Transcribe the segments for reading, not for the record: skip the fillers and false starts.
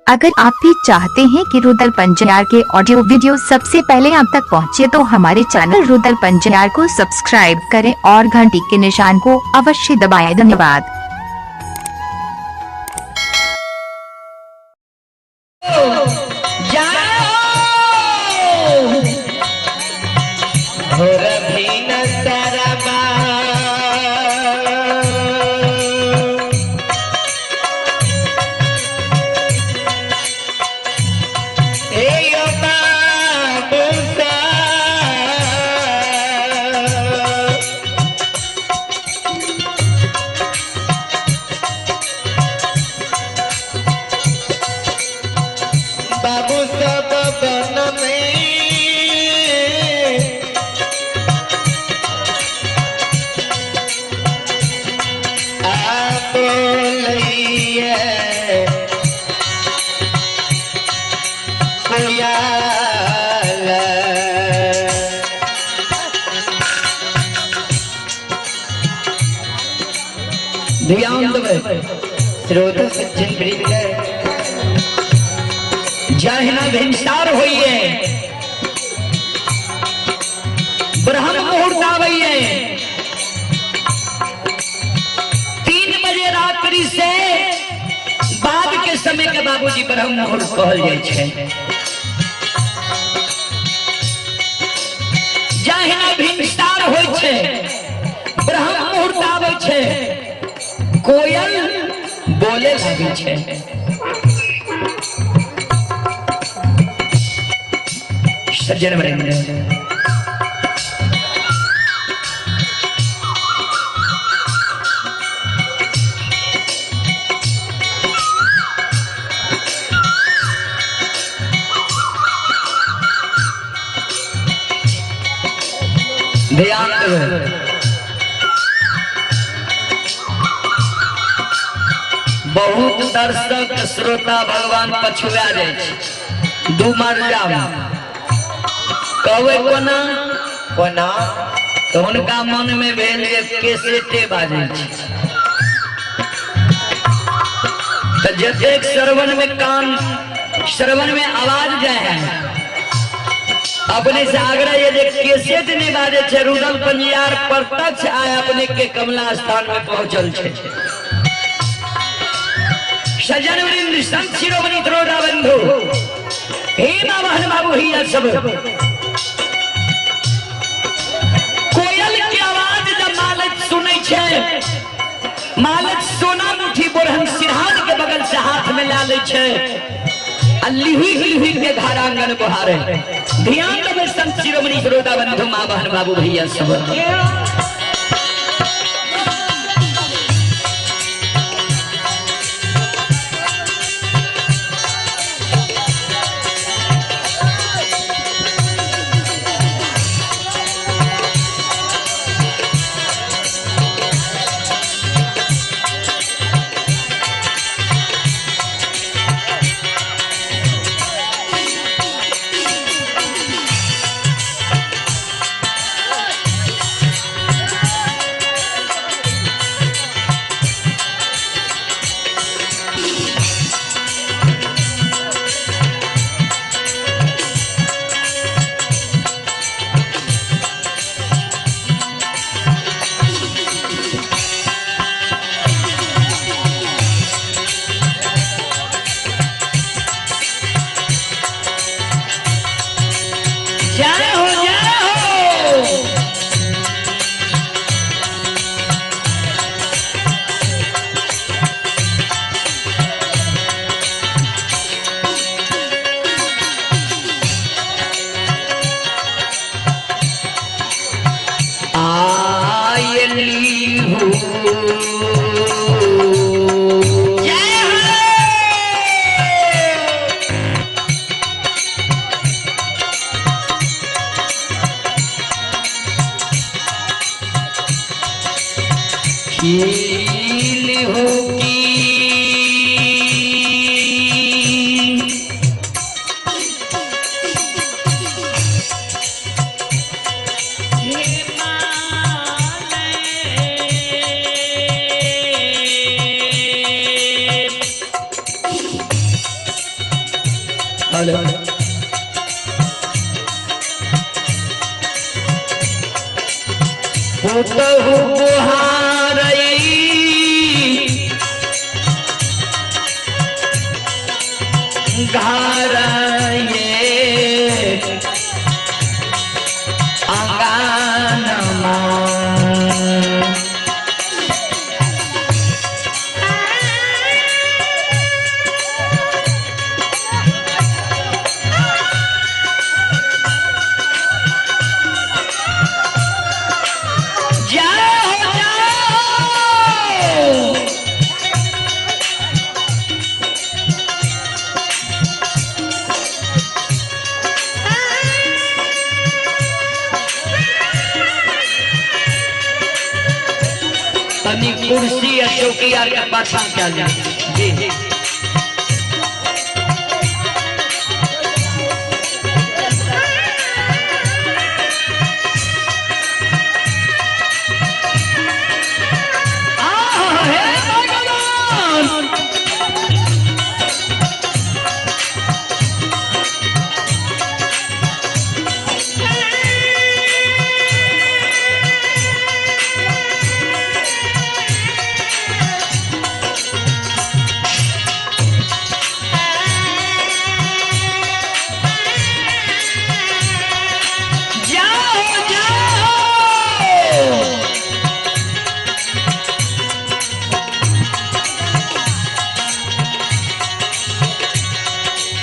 अगर आप भी चाहते हैं कि रुदल पंजियार के ऑडियो वीडियो सबसे पहले आप तक पहुंचे तो हमारे चैनल रुदल पंजियार को सब्सक्राइब करें और घंटी के निशान को अवश्य दबाएं। धन्यवाद। ध्यान देबै श्रोता सज्जन वृंद, जहिना भिनसार होइए, ब्रह्म मुहूर्त आबैये, 3 बजे रात्रि से बाद के समय के बाबूजी ब्रह्म मुहूर्त कहल जाइ छै। जहिना भिनसार होइ छै, ब्रह्म मुहूर्त आबै छै, कोयल बोले लागै छै। सज्जन वृंद, ध्यान देबै, बहुत दर्शक श्रोता भगवान पछुआ जाइ छै। दू मर्जा कहबै कोना कोना तो हुनका मन में भेल जे कैसेटे बाजै छै, तो जतेक श्रवण में कान श्रवण में आवाज जाय है, अपने से आग्रह ये जे कैसेट नहीं बाजै छै। रुदल पंजियार प्रत्यक्ष आय अपने के कमला स्थान में पहुंचल छै। सज्जन वृंद, संत शिरोमणि त्रोड़ा बंधु, हे माँ बहन बाबू भैया सब, कोयल के आवाज जब मालक सुनै छै, मालक सोना मुठी बोरहन सिरहान के बगल से हाथ में ला लै छै आ लिहुई लिहुई के घर आंगन बहारे। ध्यान देबै संत शिरोमणि त्रोड़ा बंधु, माँ बहन बाबू भैया सब। हेलो पुतहु बुहारई घर ये आंगनमा। तनी कुर्सी या चौकी यार के पाछा क्या जा जी जी। हे भगवान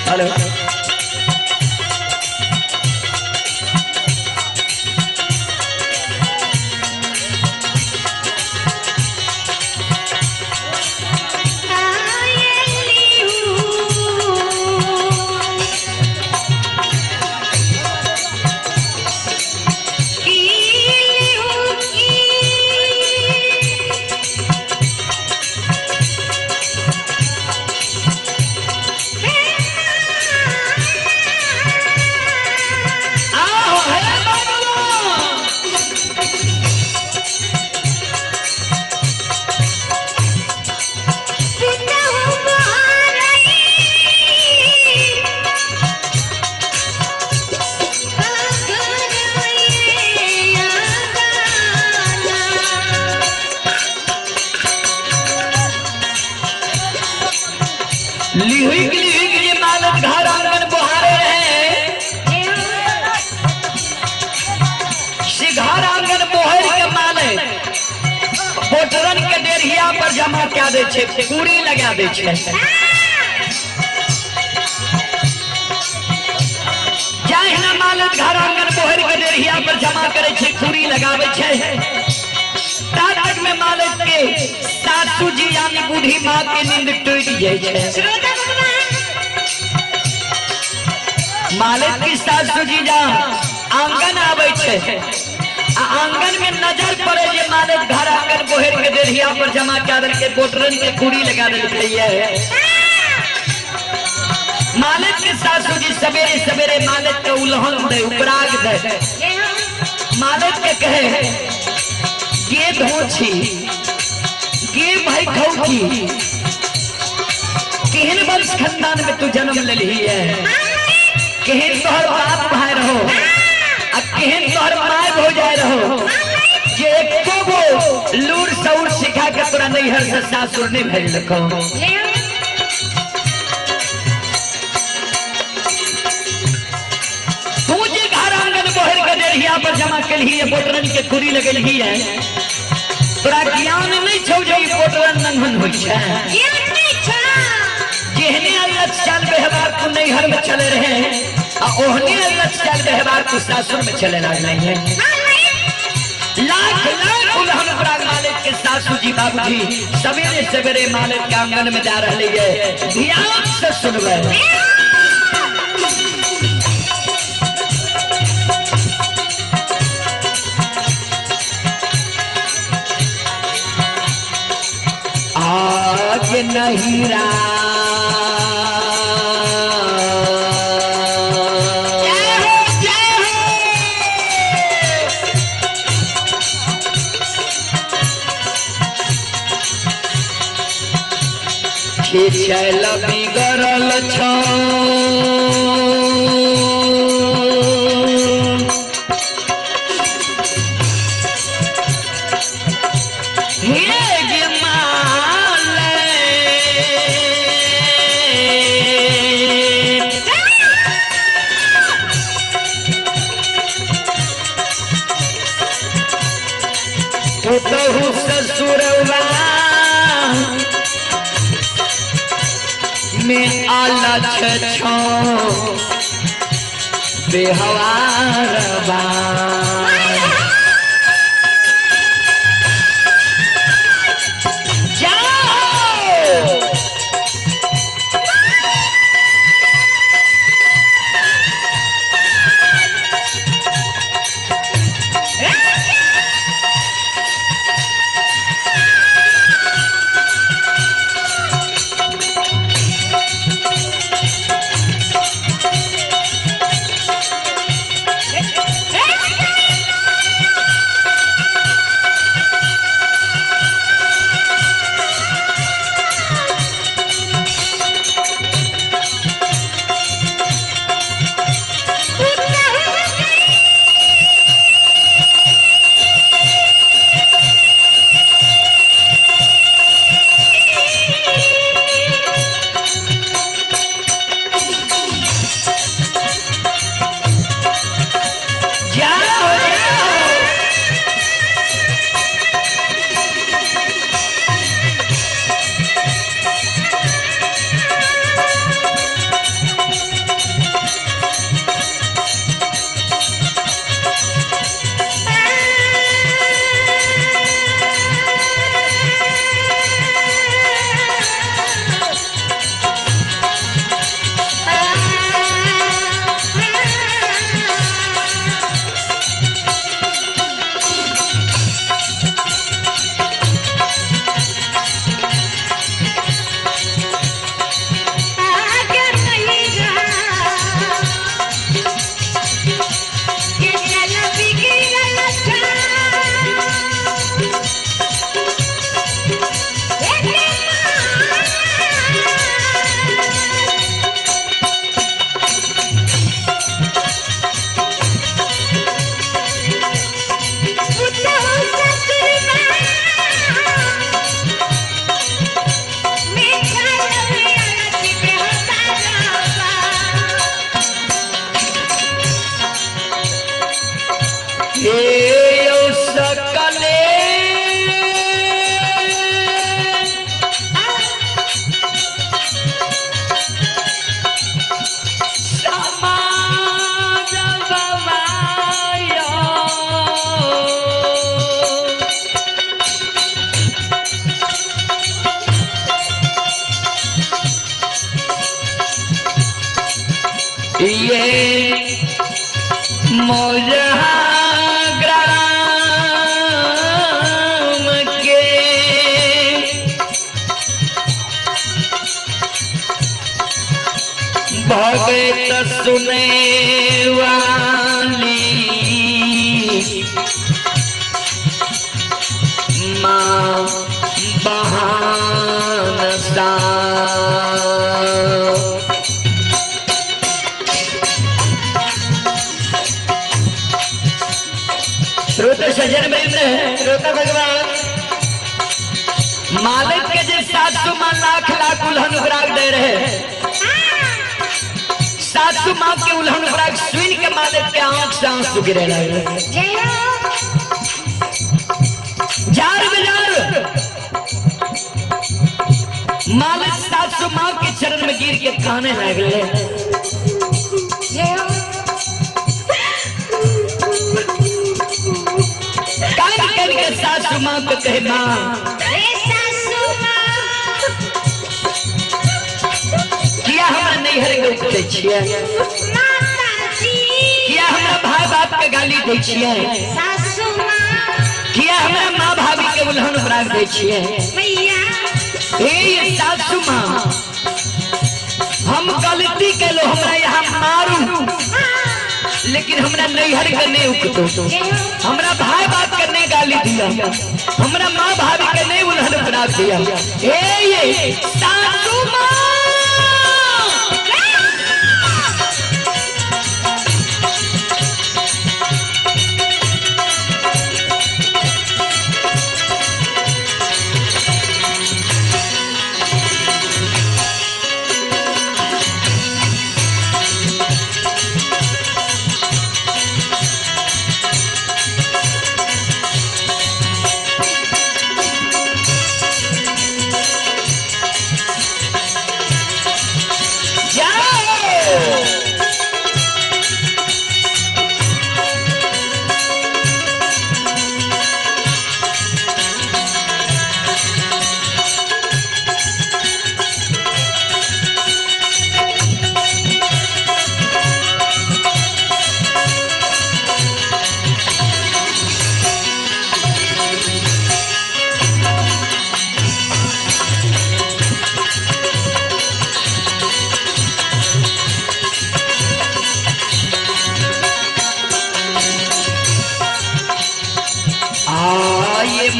हेलो लिहुई मालक घर आंगन बुहारे रहे घर आंगन बोहर के मालक पोटरन के डेढ़िया पर जमा क्या दे छे, पूरी लगा दे छे। जाहिना मालक घर आंगन बोहर के डेढ़िया पर जमा करे छे, पूरी लगावे छे। तक में मालक के सासू जी यानी बूढ़ी माँ के नींद टूट जाए छे। मालिक की सासू जी जा आंगन आवे छे, आंगन में नजर पड़े जे मालिक घर आंगन बोहर के डेढ़िया पर जमा कर के बोटरन के कुड़ी लगा देलकै है। मालिक के सासू जी सवेरे सवेरे मालिक के उलहन दे, उपराग दे। मालिक के कहे गे धोछी गे भाई खौकी केहन वंश खानदान में तू जन्म लेलही है, केहन तोहर बाप भाई रहो आ केहन तोहर my हो जाए रहो जे एको गो लूर सौर सिखा के तोरा नैहर से सासुर नहीं भेजलको। तू जे घर आंगन बोहर के डेढ़िया पर जमा केलही है, बोटरन के कुरी लगेलही है, तोरा ज्ञान नहीं छौ जे ई बोटरन नंघन होइ छै। जेहने अल्लाह चाल व्यवहार तू नैहर में चले रहे आ ओहने अल्लाह चाल व्यवहार तू सासुर में चले लागल है। लाख लाख उलहन प्राग मालिक के सासू जी बाबूजी सवेरे सवेरे मालिक के आंगन में जा रहे है, ध्यान से सुनबे। आज नहीं रा चल बिगड़ल छौ। पुतहु ससुरवा में आला छो बेहवार बा। जाओ जाओ जाओ। हे यो सकले समाज बवायो। ये मोजहा ग्राम के भगत सुने वाली माँ बहान सा। श्रोता सज्जन वृंद, श्रोता भगवान, मालिक के जे सासू माँ लाख लाख उल्हन उपराग दे रहे, सासू माँ के उल्हन उपराग सुन के मालिक के आंख से आंसू गिरे लगे। जार बिजार मालिक सासू माँ के चरण में गिर के काने लगे। कान कान के सासू माँ को कहे, माँ किया हमरा नैहर के उपटै छियै, किया हमरा भाई बाप के गाली दै छियै, किया हमरा माँ भाभी के उल्हन उपराग दै छियै। हे सासू माँ, हम गलती केलो, हमरा यहाँ मारू, लेकिन हमरा नैहर के नहीं उकतो, हमरा भाई बाप के नहीं गाली दिया, हमरा माँ भाभी के नहीं उल्हन उपराग दिया। हे ये सासू माँ,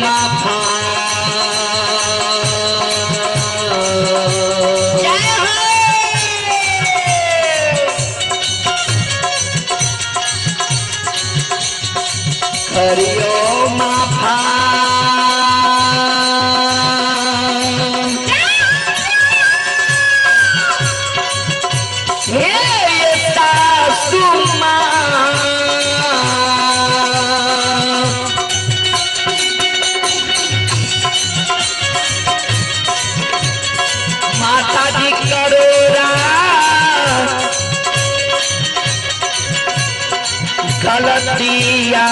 माफा। जय हो। करियो माफा। हे सासू माँ, माता जी करोड़ा गलतिया।